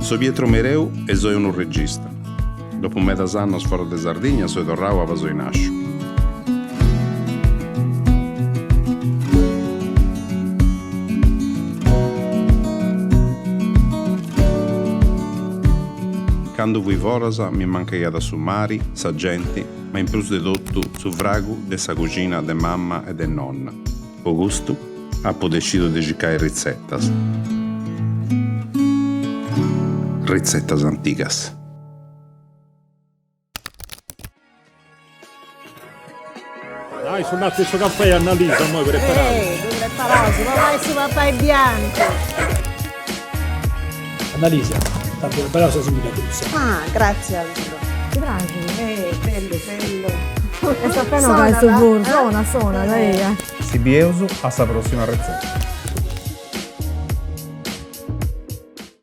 So Pietro Mereu e soi unu regista. Dopu medas annos fora de Sardigna soi torrau aba soi nasciu. Candu fui foras mi mancaiat su mari, sa genti, ma in prus de totu su fragu de sa cuxina de mamma e de nonna. Po custu apu decidiu de circai ritzetas. Ritzetas antigas. Dai, su latti e su caffè Annalisa, immoi preparau. Eh, ddu preparaus, po fai su papai biancu. Annalisa, t'ant preparau sa sumida druci. Ah, gratzias Alvaro. Ti praxit? Eh, bellu, bellu. Est appena 'ogai su furnu, sona, sona, eia. Si bieus a sa prossima retzeta.